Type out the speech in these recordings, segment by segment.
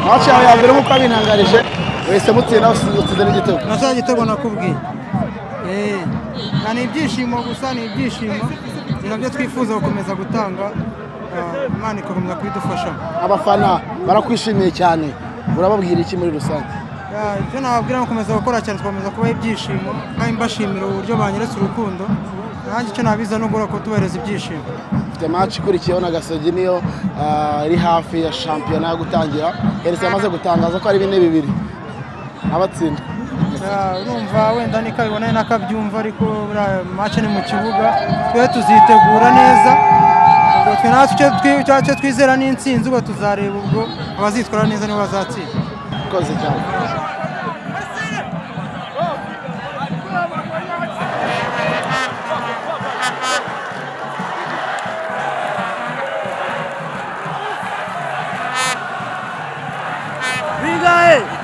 Match yawe ya mbere, nk'uko wabintangarije, wese mutsinda, utsinze n'igitego. Na cya gitego nakubwiye. Na ni ibyishimo gusa, ni ibyishimo, ni nabyo twifuza gukomeza gutanga, Imana igakomeza kubidufashamo. Abafana barakwishimiye cyane, urababwira iki muri rusange? Ya, icyo nababwira ni ugukomeza gukora cyane, tugakomeza kubaha ibyishimo, kandi mbashimira uburyo banyeretse urukundo. Nanjye icyo nabiza ni ugukora tubahereza ibyishimo. Ufite match ikurikiyeho na Gasogi, niyo iri hafi ya shampiyona yo gutangira. Herese yamaze gutangaza ko ari 4-2 abatsinda. Ya, urumva wenda niko abibona nakabyumva, ariko buriya match ni mu kibuga, twe tuzitegura neza. Ubwo twe natwe icyo twizera ni intsinzi. Ubwo tuzareba, ubwo abazitwara neza nibo bazatsinda. Urakoze cyane.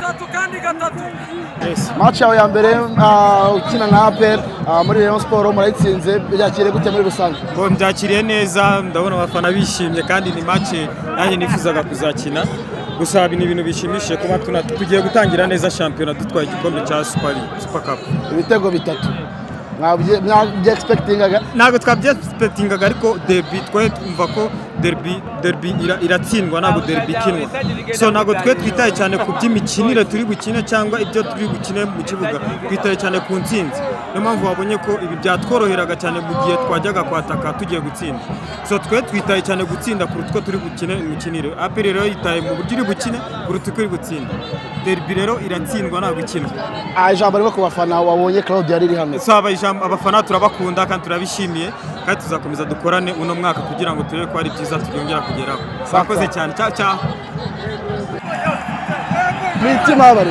Bitatu kandi gatatu. Match yawe ya mbere ukina na APR muri Rayon Sport, murayitsinze, byakiriye gute muri rusange? Ngo mbyakiriye neza, ndabona abafana bishimye, kandi ni match nanjye nifuzaga kuzakina. Gusa ni ibintu bishimishije kuba tugiye gutangira neza shampiyona dutwaye igikombe cya Super Cup. Ibitego bitatu mwabye expectingaga? Ntabwo twabyexpectingaga, ariko derby twe twumva ko derby iratsindwa, ntabwo derby ikinwa. So ntabwo twe twitaye cyane ku by'imikinire turi bukine cyangwa ibyo turi bukine mu kibuga, twitaye cyane ku ntsinzi. Niyo mpamvu wabonye ko ibi byatworoheraga cyane mu gihe twajyaga kwataka tugiye gutsinda. So twe twitaye cyane gutsinda kuruta uko turi bukine imikinire. APR rero yitaye mu buryo iri bukine kuruta uko iri gutsinda. Derby rero iratsindwa, ntabwo ikinwa. Ijambo rimwe ku bafana, wabonye Claude yari iri hano. So aba ijambo, abafana turabakunda kandi turabishimiye, kandi tuzakomeza dukorane uno mwaka kugira ngo turebe ko ari byiza tubyongera kugeraho. Murakoze cyane, ciao ciao. Mitima bari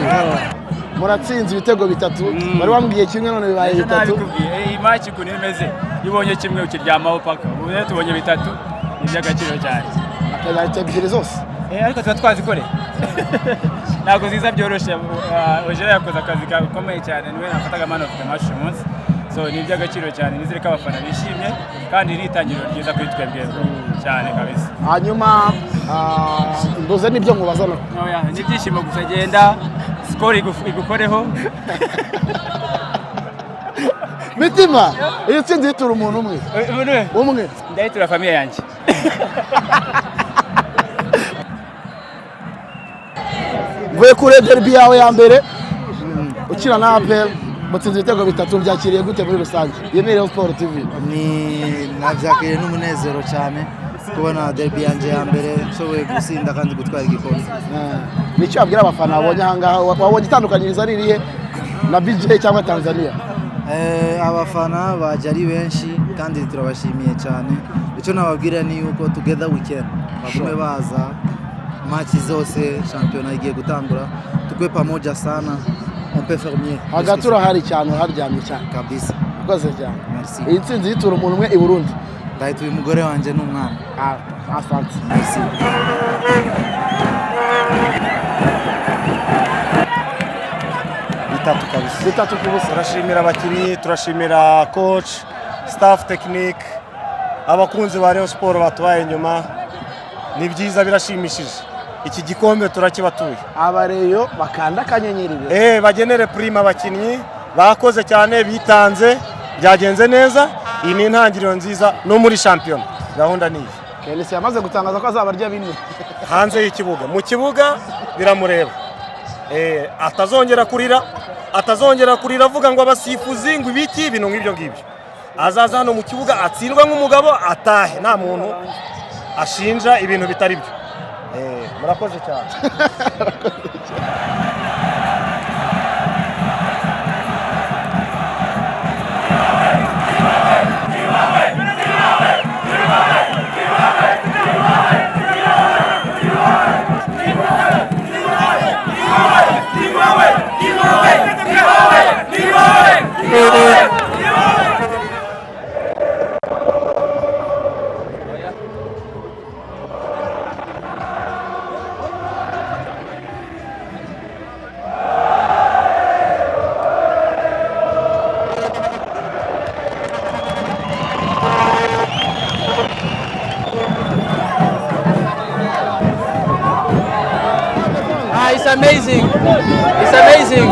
muratsinze ibitego bitatu, wari wambwiye kimwe none bibaye Ejo bitatu. nabikubwiye, iyi match ukuntu imeze, iyo ubonye kimwe ukiryamaho paka. Ubu rero tubonye bitatu, ni iby'agaciro cyane. Penalty ebyiri zose. Ariko tuba twazikoreye, ntabwo ziza byoroshye. Ojera yakoze akazi gakomeye cyane, niwe nafataga man of the match uyu munsi. So ni iby'agaciro cyane, nizere ko abafana bishimye, kandi ni itangiriro ryiza kuri twebwe cyane kabisa. Hanyuma nduze n'ibyo nkubaza no Oya, ni ibyishimo gusa, genda Skol igukoreho. Mitima, iyi ntsinzi yitura umuntu umwe umwe. Ndayitura famille yanjye. Mvuye kuri derby yawe ya mbere ukina na APR, mutsinze ibitego bitatu, byakiriye gute muri rusange? Iyi ni Rayon Sport TV. Ni nabyakiriye n'umunezero cyane kubona derby yanjye ya mbere nshoboye gutsinda kandi gutwara igikombe. Nicyo wabwira abafana babonye ahangaha? Wabonye itandukanyirizo ari irihe na BJ cyangwa Tanzania? Abafana baje ari benshi kandi turabashimiye cyane. Icyo nababwira ni yuko together we can, bagume baza match zose, shampiyona igiye gutangura, tukwe pamoja sana, on peut faire mieux. Hagati urahari cyane, uraharyamye cyane. Kabisa. Urakoze cyane. Merci. Iyi ntsinzi yitura umuntu umwe i Burundi. Ndahita uyu mugore wanjye n'umwana. Ah, asante. Merci. Bitatu kabisa. 3-0. Turashimira abakinnyi, turashimira coach, staff technique, abakunzi ba Rayon Sport batubaye inyuma. Ni byiza, birashimishije, iki gikombe turakibatuye. Abareyo bakanda akanyenyeri rero. Bagenere prime abakinnyi, bakoze cyane, bitanze, byagenze neza. Iyi ni intangiriro nziza no muri shampiyona, gahunda ni iyi. KNC yamaze gutangaza ko azaba arya 4. Hanze y'ikibuga, mu kibuga biramureba. Atazongera kurira, atazongera kurira avuga ngo abasifuzi, ngo ibiki, ibintu nk'ibyo ngibyo. Azaza hano mu kibuga atsindwa nk'umugabo, atahe nta muntu ashinja ibintu bitari byo. Murakoze cyane. It's amazing. It's amazing.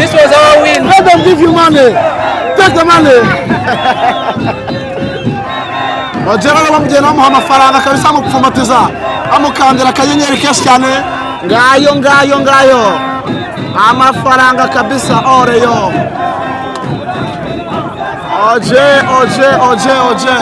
This was our win. Let them give you money. Take the money. Ojera bamugenda bamuha amafaranga kabisa, amupfumatiza, amukandira akanyenyeri kenshi cyane. Ngayo, ngayo, ngayo amafaranga kabisa. Oreyo, oje, oje, oje, oje.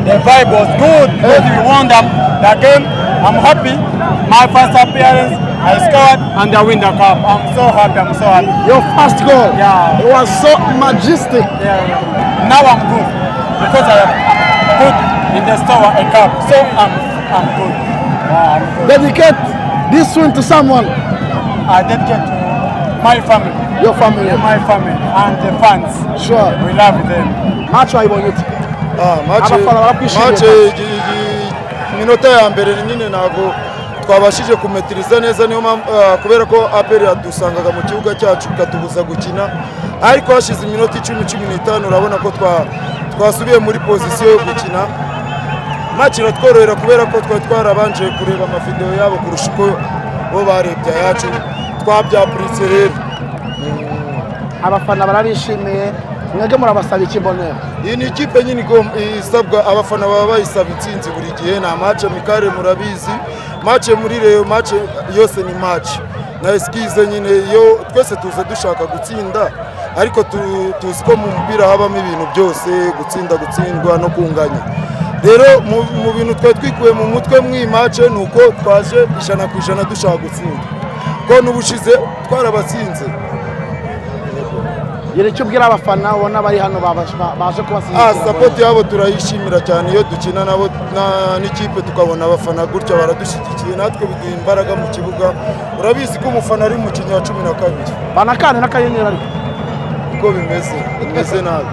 The vibe was good because we won the game. I'm happy. My first appearance, I scored and I win the cup. I'm so happy. I'm so happy. Your first goal. Yeah. It was so majestic. Yeah. Now I'm good because I have put in the store a cup. So I'm good. Yeah, I'm good. Dedicate this win to someone. I dedicate to my family. Your family. Yeah, my family and the fans. Sure. We love them. Match wayibonye ute? Match Abafana barakwishimiye. Match iminota ya mbere nyine ntabwo twabashije kumetiriza neza, niyo mpamvu, kubera ko APR yadusangaga mu kibuga cyacu ikatubuza gukina. Ariko hashize iminota 10, 15, urabona ko twasubiye muri position yo gukina. Match iratworohera kubera ko twari twarabanje kureba amavideo yabo kurusha uko bo barebye ayacu. Twabyapuritse rero. Abafana barabishimiye. Mwebwe murabasaba iki, Bonheur? Iyi ni ikipe nyine isabwa, abafana baba bayisaba intsinzi buri gihe. Nta match amicale, murabizi, match muri Rayon, match yose ni match na excuse nyine. Iyo twese tuza dushaka gutsinda, ariko tuzi ko mu mupira habamo ibintu byose: gutsinda, gutsindwa no kunganya. Rero mu bintu twari twikuye mu mutwe mw'iyi match ni uko twaje 100% dushaka gutsinda, ko n'ubushize twarabatsinze. Gira icyo ubwira abafana ubona bari hano baje kubashyigikira. Support yabo turayishimira cyane. Iyo dukina nabo n'ikipe tukabona abafana gutya baradushyigikiye, natwe biduha imbaraga mu kibuga. Urabizi ko umufana ari umukinnyi wa 12. Banakande n'akanyenyeri ariko. Uko bimeze, bimeze nabi.